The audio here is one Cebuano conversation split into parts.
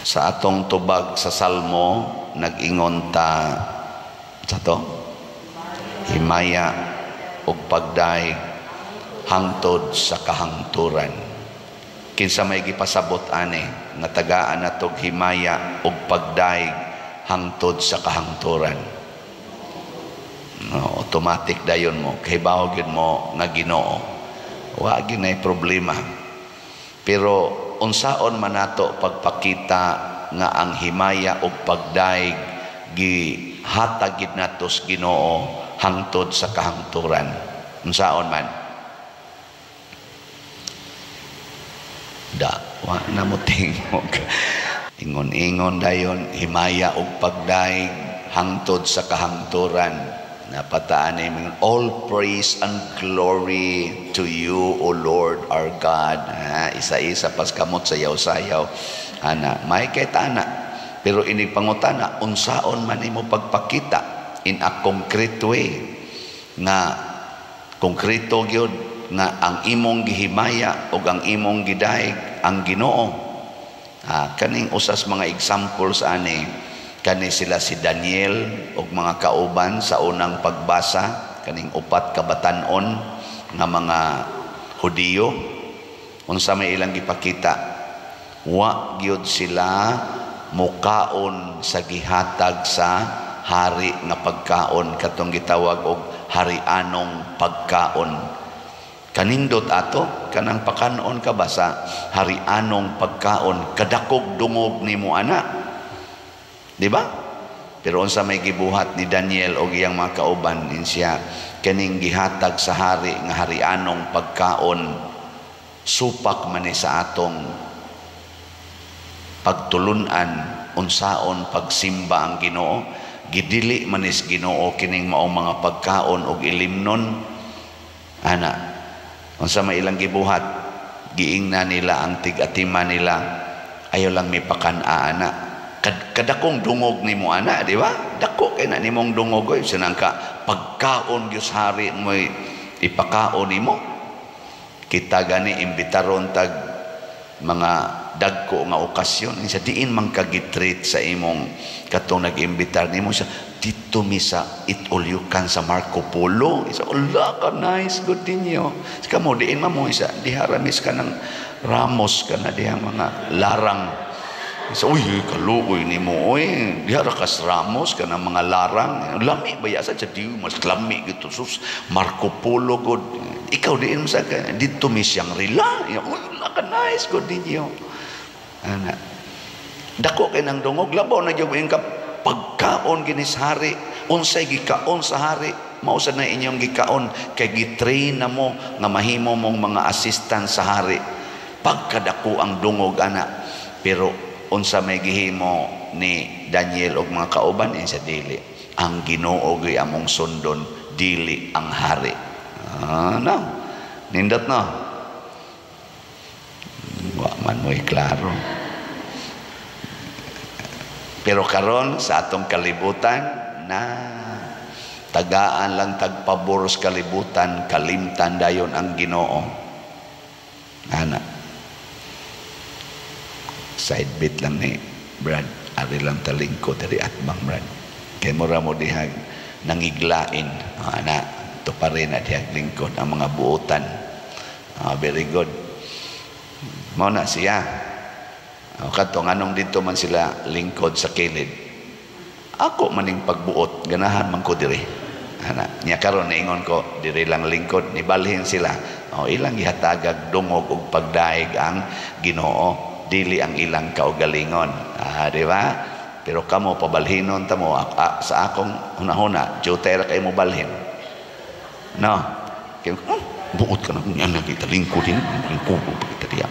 Sa atong tubag sa Salmo, nag-ingon ta sa to himaya ug pagdaig hangtod sa kahangturan. Kinsa may gipasabot ani nga tagaan natog himaya ug pagdaig hangtod sa kahangturan? No, automatic dayon mo kahibaw gyud mo nga Ginoo, wa gyud nay problema. Pero unsaon man nato pagpakita nga ang himaya ug pagdaig gihatag gid nato sa Ginoo hangtod sa kahangturan? Unsaon man? Da wa na mo tingog. Ingon-ingon dayon himaya ug pagdaig hangtod sa kahangturan. Napataan ni all praise and glory to you, O Lord our God. Ha, isa-isa pas kamot sayaw-sayaw. Ana, may kay tana. Pero inig pangutana, unsaon man nimo pagpakita in a concrete way nga konkreto gyud nga ang imong gihimaya o ang imong gidaig ang Ginoo. Ha, kaning usas mga examples ani, kani sila si Daniel ug mga kauban sa unang pagbasa, kaning upat ka batan-on nga mga Hudiyo. Unsa may ilang gipakita? Wa gyud sila mukaon sa gihatag sa hari nga pagkaon, katong gitawag og harianong pagkaon. Kanindot ato kanang pakanon ka ba sa harianong pagkaon, kadakog dungog nimo ana. Di ba? Pero unsa may gibuhat ni Daniel og iyang mga kauban, siya kaning gihatag sa hari nga harianong pagkaon, supak man ni sa atong pagtulun-an unsaon pagsimba ang Ginoo. Gidili man is Ginoo kining maong mga pagkaon og ilimnon. Ana, unsa may ilang gibuhat? Giingna nila ang tig-atima nila, ayaw lang may pakan-a ana. Kadakong dungog nimo ana, di ba? Dako kay na nimong dungog oy, sinang ka pagkaon gyud sa hari mo'y ipakaon nimo. Kita gani imbitaron tag mga dagko nga okasyon, sa diin man ka gitreat sa imong katong nag-imbitar nimo sa dito mi sa Eat All You Can sa Marco Polo. Isa, ala ka nice good ninyo. Sa kamo diin man mo isa diha ramis ka ng Ramos ka na diha mga larang. Isa, uy, kaluoy ni mo, uy, diha ra kas Ramos ka ng mga larang. Lami ba yasa sa di mas lami gito sus Marco Polo good. Ikaw diin mo sa ka dito mi Shangri-La. Uy, ala ka nice good ninyo. Ana. Dako kay nang dungog, labaw na gyud ka pagkaon ginis hari. Unsay gikaon sa hari, mao sad na inyong gikaon kay gitrain na mo nga mahimo mong mga assistant sa hari. Pagkadako ang dungog ana. Pero unsa may gihimo ni Daniel og mga kauban, insa dili ang Ginoo gyud among sundon, dili ang hari. Ah, no. Nindot no. Wa man mo'y klaro. Pero karon sa atong kalibutan na tagaan lang tagpabor sa kalibutan, kalimtan dayon ang Ginoo. Ana. Side bit lang ni Brad, ari lang talingko diri atbang Brad. Kay mura mo dihag nangiglain. Ana, to pa rin na dihag lingkod ang mga buotan. Very good. Mao na siya. O kadto nganong didto man sila lingkod sa kilid. Ako maning pagbuot, ganahan man ko diri. Ana, nya karon niingon ko diri lang lingkod, nibalhin sila. O ilang gihatagag dungog og pagdaig ang Ginoo, dili ang ilang kaugalingon. Ah, di ba? Pero kamo pabalhinon ta mo sa akong hunahuna, jutay ra kay mo balhin. No. Kay buot ka na nya kita lingkod din, lingkod kita diya.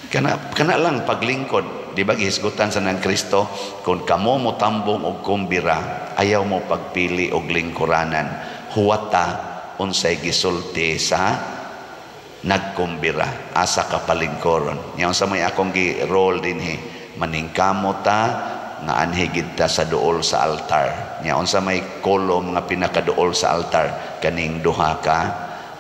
Kana kana lang paglingkod, di ba gihisgutan sa nang Kristo, kung kamo mo tambong og kumbira, ayaw mo pagpili og lingkuranan, huwata unsay gisulti sa nagkumbira, asa ka palingkoron. Nya unsa may akong gi-roll dinhi, maningkamot ta nga anhi gid ta sa duol sa altar. Nya unsa may kolom nga pinakaduol sa altar, kaning duha ka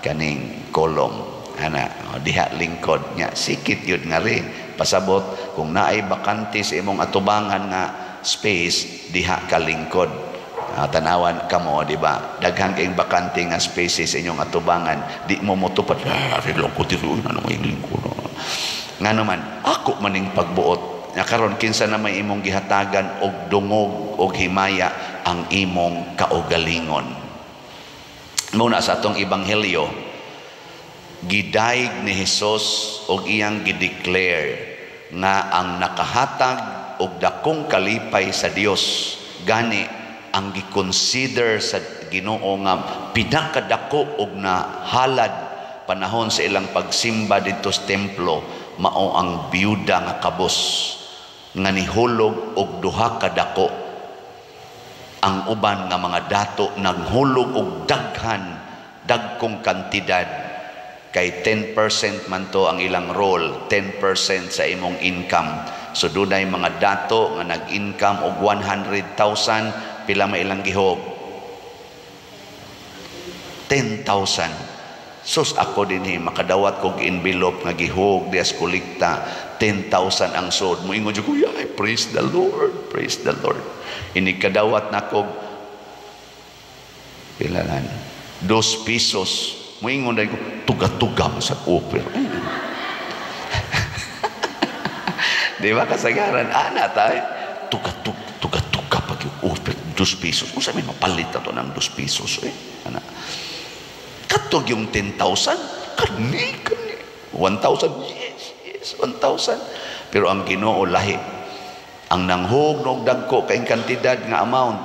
kaning kolom. Ana, o, diha lingkod nya, sikit yun nga ri. Pasabot kung naay bakante sa imong atubangan nga space, diha ka lingkod. Tanawan kamo, di ba? Daghan kayong bakante nga spaces sa inyong atubangan, di mo motupad. Ah, lingkod dito, ano may lingkod. Nga naman, ako maning pagbuot. Nya karon, kinsa na may imong gihatagan og dungog og himaya? Ang imong kaugalingon. Muna sa atong ebanghelyo, gidayeg ni Hesus og iyang gideclare nga ang nakahatag og dakong kalipay sa Dios, gani ang giconsider sa Ginoo nga pinakadako og nahalad panahon sa ilang pagsimba didto sa templo, mao ang biyuda nga kabos nga nihulog og duha ka dako. Ang uban nga mga dato naghulog og daghan, dagkong kantidad, kay 10% man to ang ilang role, 10% sa imong income. So dunay mga dato nga nag-income og 100,000, pila may ilang gihog? 10,000. Sus, ako dinhi makadawat kog envelope nga gihog dias kolekta, 10,000 ang sud mo, ingon ko, "Ay, praise the Lord, praise the Lord." Inig kadawat na kog pila lan, 2 pesos, moingon dahil ko, "Tuga-tuga mo sa offer." Di ba kasagaran ana tayo, tuga-tuga, tuga-tuga pag yung offer, 2 pesos, kung sabi mapalit na to ng 2 pesos eh, ana katog yung 10,000, kani kani 1,000, yes, 1,000. Pero ang Ginoo lahi. Ang nanghog og dagko kay kantidad nga amount,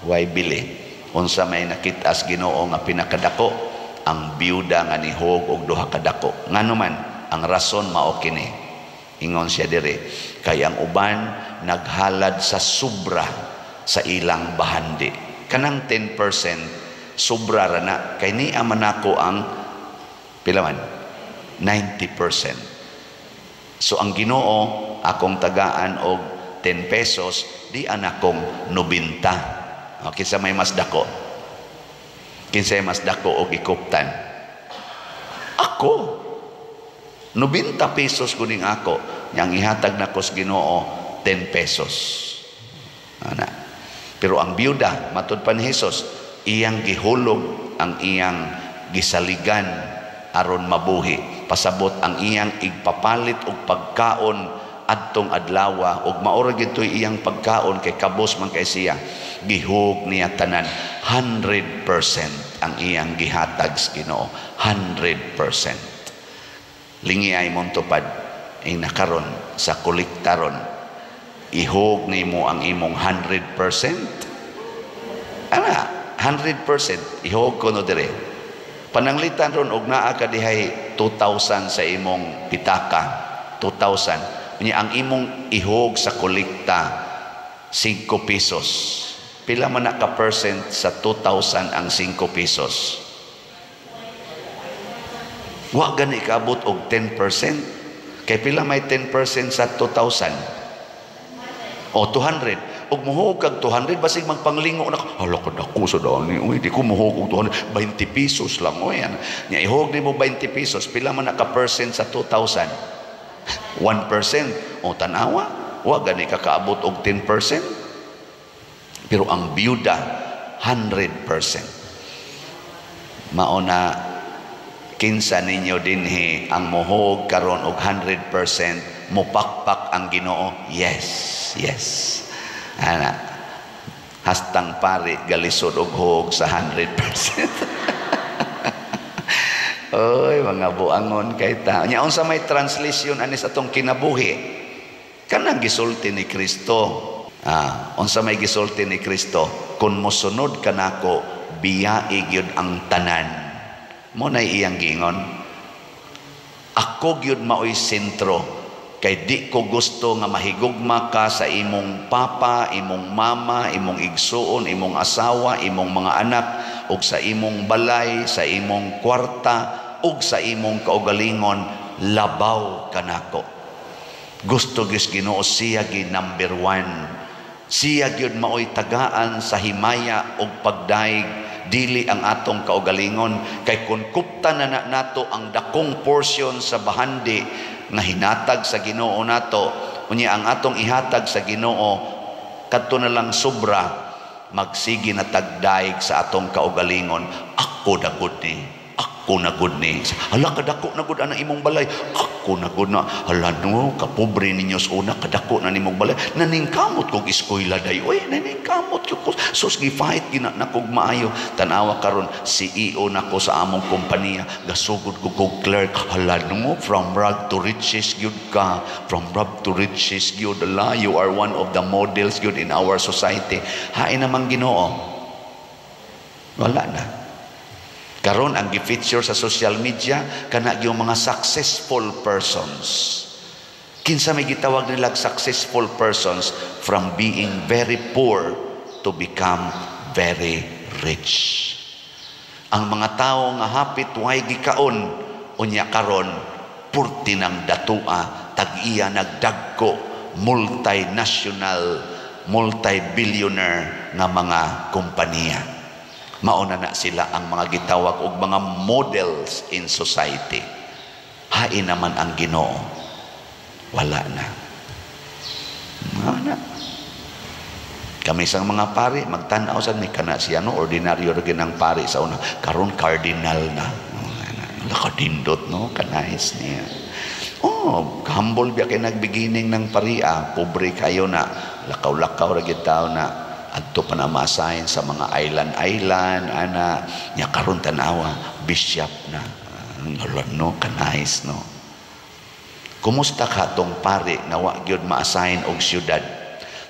way bili. Unsa may nakit-as Ginoo nga pinakadako? Ang biyuda nga nihog og duha ka dako. Ngano man? Ang rason mao kini. Ingon siya diri, kay ang uban naghalad sa sobra sa ilang bahandi. Kanang 10%, sobra ra na, kay niya man ako ang pila man? 90%. So ang Ginoo, akong tagaan og 10 pesos, di anakong 90. Okay, kinsa may mas dako? Kinsa mas dako og ikuptan? Ako. 90 pesos kuning ako. Yang ihatag nako sa Ginoo 10 pesos. Ana. Pero ang biyuda, matud pa ni Jesus, iyang gihulog ang iyang gisaligan aron mabuhi. Pasabot ang iyang igpapalit og pagkaon adtong adlawa, ug maura gitoy iyang pagkaon kay kabos man kay siya. Gihug niya tanan, 100% ang iyang gihatag sa Ginoo, 100%. Lingi ay montupad ay nakaron sa kolektaron, ihog nimo ang imong 100%. Ana, 100% ihog ko no dire. Pananglitan ron og naa ka dihay 2,000 sa imong pitaka, 2,000 niya ang imong ihog sa kolekta, 5 pesos. Pila man na ka percent sa 2,000 ang 5 pesos? Wa gani kaabot og 10%. Kay pila may 10% sa 2,000? O 200. Og muhog kag 200, basig magpanglingo na ka. Hala ka, dako sa dani. Uy, di ko muhog og 200. 20 pesos lang. Uy, yan. Nya ihog nimo 20 pesos, pila man na ka percent sa 2,000? 1%. O tanawa, wa gani ka kaabot og 10%. Pero ang biyuda, 100%. Mao na, kinsa ninyo dinhi ang muhog karon og 100%, mupakpak ang Ginoo? Yes. Ana, hastang pari galisod og hog sa 100%. Oy, mga buangon kay ta. Nya unsa may translation anis atong kinabuhi? Kanang gisulti ni Kristo. Unsa may gisulti ni Kristo? Kung mosunod kanako, biyai gyud ang tanan. Mo nay iyang giingon. Ako gyud maoy sentro, kay di ko gusto nga mahigugma ka sa imong papa, imong mama, imong igsuon, imong asawa, imong mga anak, ug sa imong balay, sa imong kwarta, ug sa imong kaugalingon, labaw kanako. Gusto gyud Ginoo siya gi number one. Siya gyud maoy tagaan sa himaya ug pagdaig. Dili ang atong kaugalingon, kay kung kupta na nato ang dakong portion sa bahandi nga hinatag sa Ginoo nato, unya ang atong ihatag sa Ginoo kadto na lang sobra, magsige na tagdaig sa atong kaugalingon. Ako na gud ni, ako na gud ni. Hala, kadako na gud ana imong balay. Ako na gud na. Hala no, kapobre ninyo sa una, kadako na nimong balay. Naningkamot kog eskwela day. Oy, naningkamot ko. Sus, gi-fight gina na kog maayo. Tanawa karon, CEO na ko sa among kompanya. Gasugod ko kog clerk. Hala no, from rag to riches gyud ka. From rag to riches gyud. Hala, you are one of the models gyud in our society. Hain namang Ginoo. Wala na. Karon ang gi-feature sa social media kana yung mga successful persons. Kinsa may gitawag nila successful persons? From being very poor to become very rich. Ang mga tao nga hapit way gikaon, unya karon purti ng datua, tag-iya nagdagko, multinational, multi-billionaire nga mga kompanya. Mauna na sila ang mga gitawag og mga models in society. Hain naman ang Ginoo. Wala na. Wala. Kami sang mga pari, magtanaw sa may kana siya, no? Ordinaryo ra ang pari sa una. Karon cardinal na. Wala, kadindot, no? Kanais niya. Oh, humble biya kay nagbeginning ng paria, pobre kayo na, lakaw-lakaw ra gyud tao na, adto pa na ma-assign sa mga island-island ana. Nya karon tanawa, bishop na. Hala no, kanais no. Kumusta ka tong pari nga wa gyud ma-assign og syudad?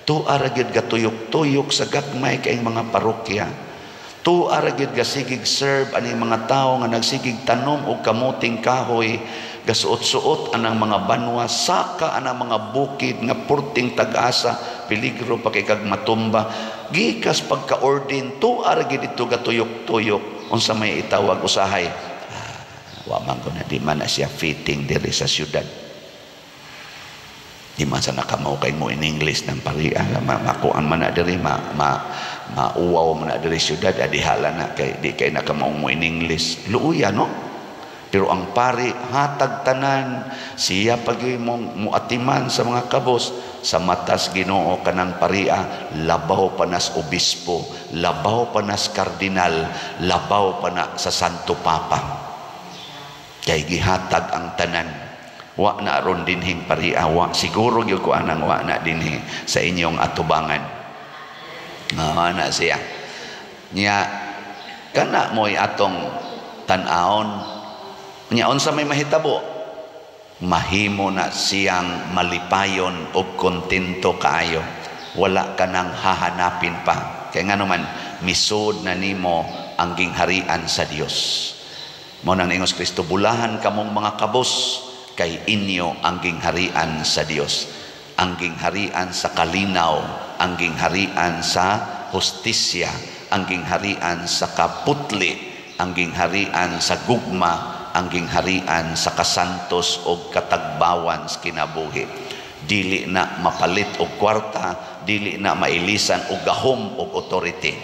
Tuara gyud gatuyok-tuyok sa gagmay kay mga parokya. Tuara gyud gasigig serve aning mga tawo nga nagsigig tanom og kamuting kahoy, gasuot-suot anang mga banwa, saka anang mga bukid nga purting tag-asa, peligro pa kay kag matumba. Gikas pagka-ordain, tuara gyud ito gatuyok-tuyok. Unsa may itawag usahay? Ah, wa man ko na, di man na siya fitting diri sa syudad. Di man sa nakamao kay mo in English ng pariya, makuan man na diri, ma, ma, mauwaw man na diri syudad, adihala na kay di kay nakamao mo in English. Luuya no. Pero ang pari hatag tanan, siya pag mong muatiman sa mga kabos. Sa matas Ginoo kanang paria labaw pa nas obispo, labaw pa nas kardinal, labaw pa na sa Santo Papa. Kay gihatag ang tanan. Wa na aron dinhing paria, wa siguro gyud ko anang wa na dinhi sa inyong atubangan. Nga na siya. Nya kana mo'y atong tan-awon. Nya unsa may mahitabo? Mahimo na siyang malipayon og kontento kaayo. Wala ka nang hahanapin pa. Kaya nga naman, misod na nimo ang gingharian sa Dios. Mao nang ingos Kristo, bulahan kamong mga kabos, kay inyo ang gingharian sa Dios. Ang gingharian sa kalinaw, ang gingharian sa hustisya, ang gingharian sa kaputli, ang gingharian sa gugma, ang gingharian sa kasantos o katagbawan sa kinabuhi. Dili na mapalit og kwarta, dili na mailisan og gahom og authority.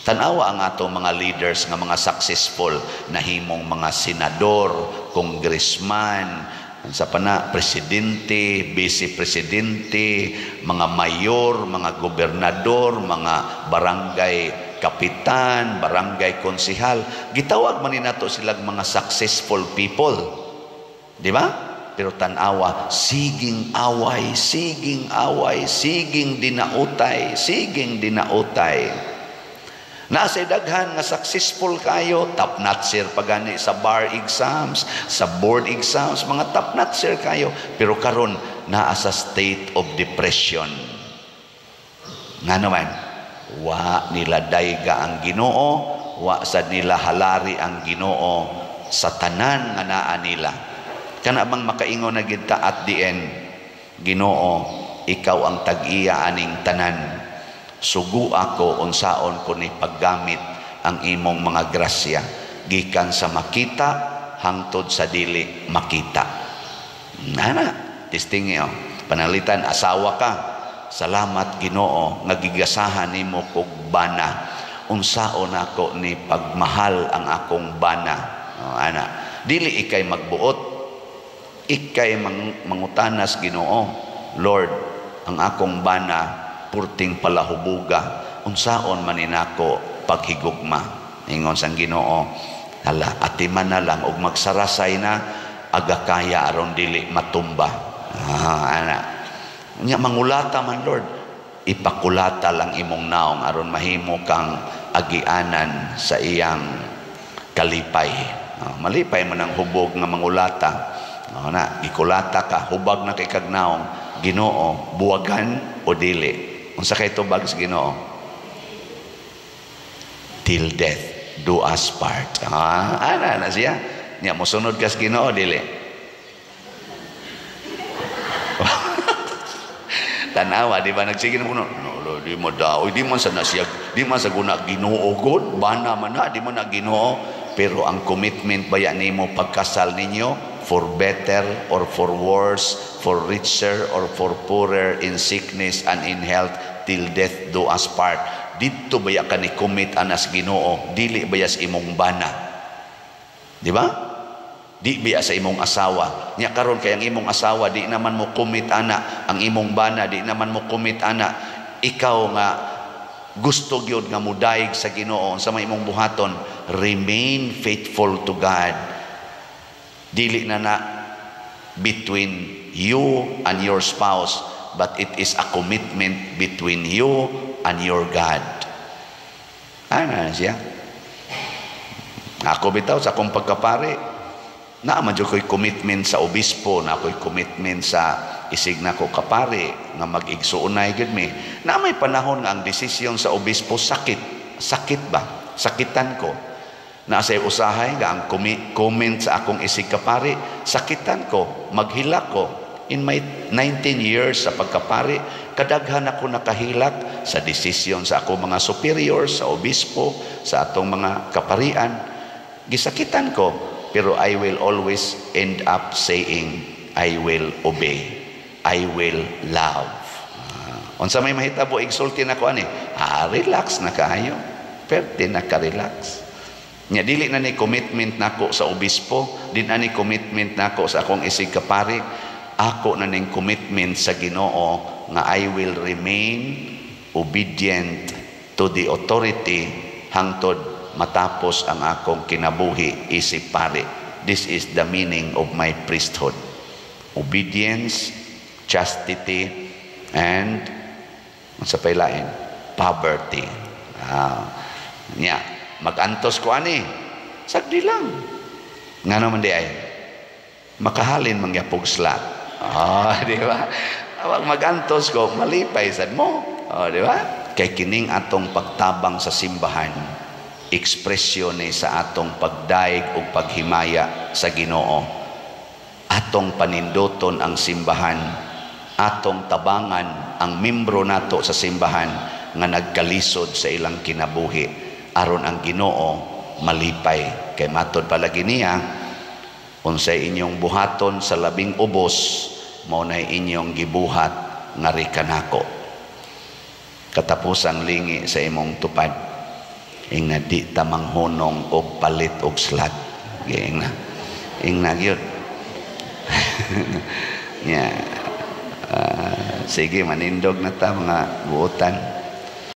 Tanawa ang ato mga leaders nga mga successful, nahimong mga senador, congressman, sa pana presidente, vice presidente, mga mayor, mga gobernador, mga barangay kapitan, barangay konsehal. Gitawag man ni nato silang mga successful people. Di ba? Pero tanawa, siging away, siging away, siging dinautay, siging dinautay. Nasa daghan nga successful kayo, top notcher pa gani sa bar exams, sa board exams, mga top notcher kayo. Pero karon naa sa state of depression. Nga naman, wa nila dayga ang Ginoo, wa sad nila halari ang Ginoo sa tanan nga naa nila. Kana bang makaingon na gid ta at the end, Ginoo, ikaw ang tag-iya aning tanan. Sugo ako unsaon ko ni paggamit ang imong mga grasya gikan sa makita hangtod sa dili makita. Nana, testingi oh. Panalitan asawa ka. Salamat Ginoo nga gigasahan nimo kog bana. Unsaon nako ni pagmahal ang akong bana? Oh, ana, dili ikay magbuot, ikay mangutanas Ginoo, "Lord, ang akong bana purting palahubuga, unsaon man nako paghigugma?" Ingon sang Ginoo, "Hala, atiman na lang og magsarasay na aga kaya aron dili matumba." Ah, ana nya, mangulata man, Lord. Ipakulata lang imong naong aron mahimo kang agianan sa iyang kalipay. Oh, malipay man ang hubog nga mangulata. Oh, na gikulata ka, hubag na kay kag naong. "Ginoo, buwagan o dili?" Unsa kay tubag sa Ginoo? "Till death do us part." Ah, ana na siya. Nya mosunod kas Ginoo, dili? Tanawa, di ba, nagsige na mo, "No, no, di mo daw, di man sa na siya, di man sa guna Ginoo god, bana man na, di man na Ginoo." Pero ang commitment baya nimo pagkasal ninyo, for better or for worse, for richer or for poorer, in sickness and in health, till death do us part. Didto baya ka ni commit anas Ginoo, dili baya sa imong bana. Di ba? Di biya sa imong asawa. Nya karon kay ang imong asawa di naman mo commit ana, ang imong bana di naman mo commit ana. Ikaw nga gusto gyud nga mudayeg sa Ginoo, sa may imong buhaton, remain faithful to God. Dili na na between you and your spouse, but it is a commitment between you and your God. Ana siya. Ako bitaw sa akong pagkapari, naa man jud ko'y commitment sa obispo, na ako'y commitment sa isig na ko kapari nga mag-igsuonay gyud mi. Na may panahon nga ang desisyon sa obispo sakit, sakit ba? Sakitan ko. Na sa usahay nga ang comment sa akong isig kapari, sakitan ko, maghilak ko. In my 19 years sa pagkapari, kadaghan ako nakahilak sa desisyon sa ako mga superiors, sa obispo, sa atong mga kaparian. Gisakitan ko, pero I will always end up saying, "I will obey. I will love." Unsa may mahitabo, igsulti na ko ani, ah, relax na kaayo. Perte na ka-relax. Nya dili na ni commitment nako sa obispo, di na ni commitment nako sa akong isig kapari, ako na ning commitment sa Ginoo nga I will remain obedient to the authority hangtod matapos ang akong kinabuhi isip pari. This is the meaning of my priesthood. Obedience, chastity, and sa pailain, poverty. Ah, nya, magantos ko ani. Sagdi lang. Nga naman di ay, makahalin mangyapog slat. Ah, di ba? Awag magantos ko, malipay sad mo. Oh, di ba? Kay kining atong pagtabang sa simbahan, ekspresyon ni sa atong pagdaig ug paghimaya sa Ginoo. Atong paninduton ang simbahan, atong tabangan ang membro nato sa simbahan nga nagkalisod sa ilang kinabuhi aron ang Ginoo malipay. Kay matod palagi niya, unsay inyong buhaton sa labing ubos, mao nay inyong gibuhat ngari kanako. Katapusang lingi sa imong tupad, ingna di ta manghunong og palit og slat. Ingna, ingna gyud nya. Sige, manindog na ta, mga buotan.